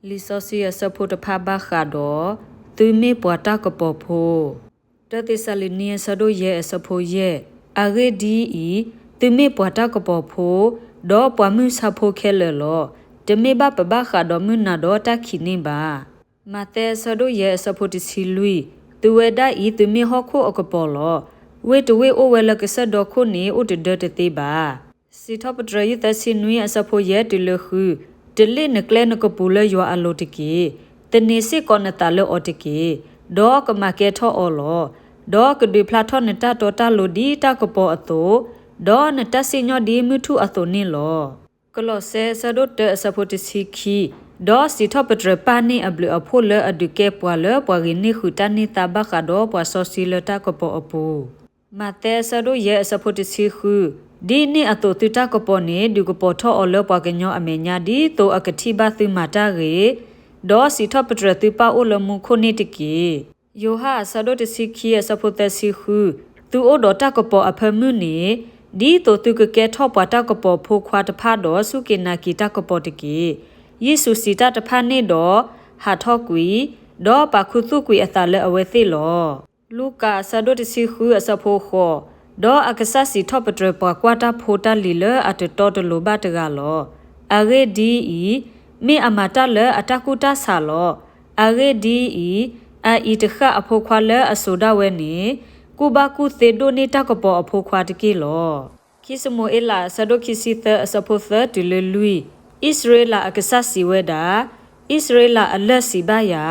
လံာ်စီဆှံအဆၢဖိတဖၣ်ဘၣ်ဃးဒီး သုမ့ၢ်ပှၤတၢ်ကပီၤဖိ. တၢသ့းစၤလနံအဆၢဒိၣ်ယဲၢ်အဆၢဖိယဲၢ်, အဂ့ၢ်ဒ်အံၤ, သုမ့ၢ်ပှၤတၢ်ကပီၤဖိ, ဒီးပှၤမုၢ်ဆါဖိခဲလၢာ်လီၤ. တမ့ၢ်ဘၣ်ပဘၣ်ဃးဒီးမုၢ်နၤဒီးတၢ်ခံးန့ၣ်ဘၣ်. မးသဲအဆၢဒိၣ်ယဲၢ်အဆၢဖိတဆံလွံၢ်, သုဝဲဒၣ်အံၤသုမ့ၢ်ဟီၣ်ခိၣ်အကပီၤလီၤ. ဝ့ၢ်တဝ့ၢ်အိၣ်ဝဲလၢကစၢၢ်ဒီခိၣ်န့ၣ် အိၣ်တဒၢတသ့ဘၣ်. စံးထီၣ်ပတြၢၤယုၢ်သၢဆံနွံအဆၢဖိယဲၢ်တုၤလၢဃု, တလ့ၣ်နကျဲနကပူၤလၢယွၤအလိၤတက့ၢ်. သန့ၤစ့ၢ်ကီးနသးလၢအီၤတက့ၢ်, ဒီးကမၤကဲထီၣ်အီၤလီၤ. ဒီးကဒုးဖျါထီၣ်နတၢ်တီတၢ်လိၤဒ်တၢ်ကပီၤအသိး, ဒီးနတၢ်စံၣ်ညီၣ်ဒ်မုၢ်ထူၣ်အသိးန့ၣ်လီၤ. ကလီးစဲအဆၢဒိၣ်တၢအဆၢဖိတဆံခံ, ဒီးစံးထီၣ်ပတြၢၤပၢ်န့ၢ်အဘျုးအဖှိၣ်လၢအဒုးကဲပှၤလၢပှၤဂ့ၤန့ၢ်ဃုာ်တၢ်န့ၢ်သါဘၣ်ဃးဒီးပှၤစီဆှံလၢတၢ်ကပီၤအပူၤ. မးသဲအဆၢဒိၣ်ယဲၢ်အဆၢဖိတဆံဃု, ဒ်န့ၣ်အသိးသုတၢ်ကပီၤန့ၣ် ဒုးကပီၤထီၣ်အီၤလၢပှၤကညီအမဲာ်ညါ ဒ်သိးအကထံၣ်ဘၣ်သုမၤတၢ်ဂ့ၤ, ဒီးစံးထီၣ်ပတြၢၤသုပၢ်အိၣ်လၢမူခိၣ်န့ၣ်တက့ၢ်. ယိၤဟၣ်အဆၢဒိၣ်တဆံခံအဆၢဖိသၢဆံဃု, သုအိၣ်ဒီးတၢ်ကပီၤအဖၢမုၢ်န့ၣ်, ဒ်သိးသုကကဲထီၣ်ပှၤတၢ်ကပီၤဖိခွါတဖၣ်ဒီးစူၢ်က့ၤနာ်က့ၤတၢ်ကပီၤတက့ၢ်. ယ့ၣ်ၡူးစံးတၢ်တဖၣ်န့ၣ်ဒီး, ဟးထီၣ်ကွံာ်, ဒီးပာ်ခူသူၣ်ကွံာ်အသးလၢအဝဲသ့ၣ်လီၤ. လူၤကၣ်အဆၢဒိၣ်တဆံဃုအဆၢဖိဃိး, ဒီးအကစၢ်စံးထီၣ်ပတြၢၤပှၤကွၢ်တၢ်ဖိတၢ်လံၤလၢအတတီတလိၤဘၣ်တဂၤလီၤ. အဂ့ၢ်ဒ်အံၤ, မ့ၢ်အမၤတၢ်လၢအတၢ်ကူၣ်တၢ်ဆးလီၤ. အဂ့ၢ်ဒ်အံၤ, အအံၤတဃၣ်အဖိခွါလၢအစိာ်ဒၣ်ဝဲန့ၣ်, ကူၣ်ဘၣ်ကူၣ်သ့ဒိၣ်န့ၢ်တၢ်ကပီၤအဖိခွါတက့ၢ်လီၤ. ခံၡမူၤအ့လးအဆၢဒိၣ်ခံဆံသၢအဆၢဖိသၢတုၤလၢလွံၢ်, အံၣ်စရ့လးအကစၢ်စံးဝဲဒၣ်, အံၣ်စရ့လးအလၢၢ်စံးဘၣ်ယၤ,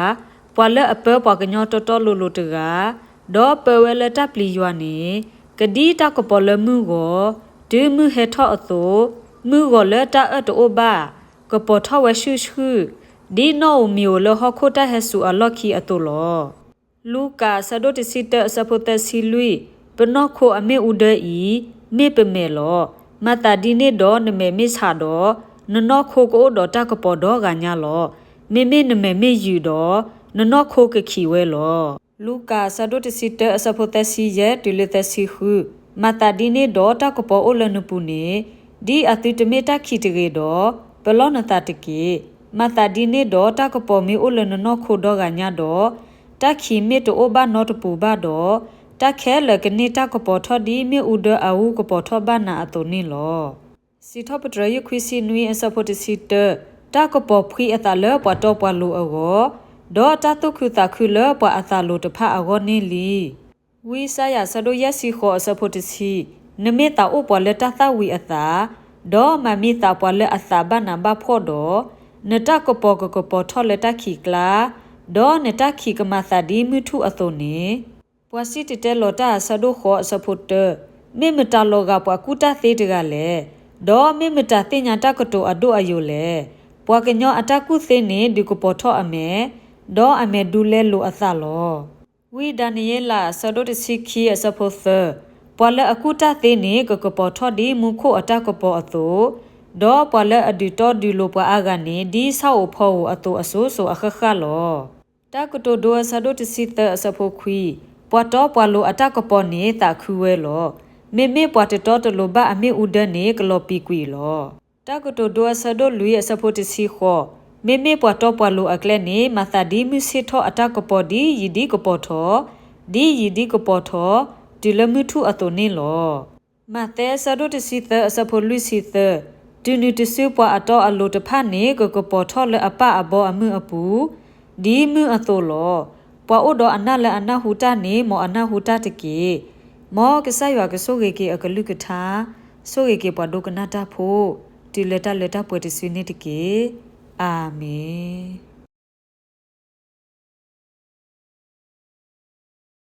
ပှၤလၢအပၢပှၤကညီတီတီလိၤလိၤတဂၤ, ဒီးပၢဝဲလၢတၢ်ပျံၤယွၤန့ၣ်, ကဒ်တၢ်ကပီၤလၢမုၢ်ဂီၤ, တုၤမုၢ်ဟဲထီၣ်အသိး, မုၢ်ဂီၤလၢတၢ်အၢၣ်တအိၣ်ဘၣ်, ကပီၤထီၣ်ဝဲဆှုၣ်ဆှုၣ်, ဒ်နီၣ်ဧိၤမံၤဧိၤလၢဟီၣ်ခိၣ်တၢ်ဟဲစူၤအလီၢ်ခံအသိးလီၤ. လူၤကၣ်အဆၢဒိၣ်တဆံတၢအဆၢဖိသၢဆံလွံၢ်, ပနီၢ်ခိအမ့ၣ်အူဒၢအံၤ, မ့ၢ်ပမဲာ်လီၤ. မၤသးဒ်န့ၣ်ဒီးနမဲာ်မ့ၢ်ဆးဒီး, နနီၢ်ခိကအိၣ်ဒီးတၢ်ကပီၤဒီဂၤညါလီၤ. မ့မ့ၢ်နမဲာ်မ့ၢ်ယုာ်ဒီး, နနီၢ်ခိကခံးဝဲလီၤ. လူၤကၣ်အဆၢဒိၣ်တဆံတၢအဆၢဖိသၢဆံယဲၢ်တုၤလၢသၢဆံဃု, မၤသးဒ်န့ၣ်ဒီးတၢ်ကပီၤအိၣ်လၢနပူၤန့ၣ်, ဒ်အသုတမ့ၢ်တၢ်ခံးတဂ့ၤဒီး, ပလီၢ်နသးတက့ၢ်. မၤသးဒ်န့ၣ်ဒီးတၢ်ကပီၤမ့ၢ်အိၣ်လၢနနီၢ်ခိဒီဂၤညါဒီး, တၢ်ခံးမ့ၢ်တအိၣ်ဘၣ်နီတပူၤဘၣ်ဒီး, တၢ်ခဲလၢာ်ကန့ၢ်တၢ်ကပီၤထီၣ်ဒ်မ့ၣ်အူဒၢအအူကပီၤထီၣ်ဘၣ်နၤအသိးန့ၣ်လီၤ. စံးထီၣ်ပတြၢၤယုၢ်ခွံဆံနွံအဆၢဖိတဆံတၢ, တၢ်ကပီၤဖှံအသးလၢပှၤတီပှၤလိၤအဂီၢ်, ဒီးတၢ်သူၣ်ခုသးခုလၢပှၤအသးလိၤတဖၣ်အဂီၢ်န့ၣ်လံ. ဝံယၡါယၤအဆၢဒိၣ်ယဲၢ်ဆံဃိးအဆၢဖိတဆံ, နမ့ၢ်သးအိၣ်ပှၤလၢတၢ်သၣ်ဝံၤအသး, ဒီးမၤမံသးပှၤလၢအသးဘၣ်နးဘၣ်ဖှီၣ်ဒီး, နတၢ်ကပီၤကကပီၤထီၣ်လၢတၢ်ခံးကျါ, ဒီးနတၢ်ခံးကမၤသးဒ်မုၢ်ထူၣ်အသိးန့ၣ် ပှၤစံၣ်တဲၤတဲလီၤတၢ်အဆၢဒိၣ်ဃိးအဆၢဖိတၢ, မ့ၢ်မတၤလီၤဂာ်ပှၤကူၣ်တၢ်သ့တဂၤလဲၣ်, ဒီးမ့ၢ်မတၤသ့ၣ်ညါတၢ်ကတိၤအဒိၣ်အယိာ်လဲၣ်. ပှၤကညီအတၢ်ကူၣ်သ့န့ၣ်ဒုးကပီၤထီၣ်အမဲာ်, ဒီးအမဲာ်ဒူလဲလိာ်အသးလီၤ. ဝံဒၤနံးယ့လးအဆၢဒိၣ်တဆံခံအဆၢဖိသၢ, ပှၤလၢအကူၣ်တၢ်သ့န့ၣ်ကကပီၤထီၣ်ဒ်မူခိၣ်အတၢ်ကပီၤအသိး, ဒီးပှၤလၢအဒုးတီဒုးလိၤပှၤအါဂၤန့ၣ် ဒ်ဆၣ်ဧိၤဖီဧိၤအသိးအစိၤစိၤအဃၣ်ဃၣ်လီၤ. တၢ်ကတိၤဒိအဆၢဒိၣ်တဆံသၢအဆၢဖိခွံ, ပှၤတီပှၤလိၤအတၢ်ကပီၤန့ၣ်သးခုဝဲလီၤ. မ့မ့ၢ်ပှၤတတီတလိၤဘၣ်အမ့ၣ်အူဒၢန့ၣ်ကလီၤပံာ်ကွံာ်လီၤ. တၢ်ကတိၤဒိအဆၢဒိၣ်လွံၢ်အဆၢဖိတဆံဃိး, မ့မ့ၢ်ပှၤတီပှၤလိၤအကျဲန့ၣ် မၤသးဒ်မုၢ်ဆ့ၣ်ထီၣ်အတၢ်ကပီၤဒ်ယံာ်ဒ်ကပီၤထီၣ်, ဒ်ယံာ်ဒ်ကပီၤထီၣ်, တုၤလၢမုၢ်ထူၣ်အသိးန့ၣ်လီၤ. မးသဲအဆၢဒိၣ်တဆံသၢအဆၢဖိလွံၢ်ဆံသၢ, တုၤနုၤတစုပှၤအတီအလိၤတဖၣ်န့ၣ် ကကပီၤထီၣ်လၢအပၢ်အဘီအမုၢ်အပူၤ, ဒ်မုၢ်အသိးလီၤ. ပှၤအိၣ်ဒီးအနၢ်လၢအနၢ်ဟူတၢ်န့ၣ် မ်အနၢ်ဟူတၢ်တက့ၢ်. မ်ကစၢ်ယွၤကဆိၣ်ဂ့ၤက့ၤအကလုၢ်ကထါ, ဆိၣ်ဂ့ၤက့ၤပှၤဒိကနၣ်တၢ်ဖိ, တုၤလၢတၢ်လၢတၢ်ပှဲၤတစုန့ၣ်တက့ၢ်. အၤမ့ၣ်.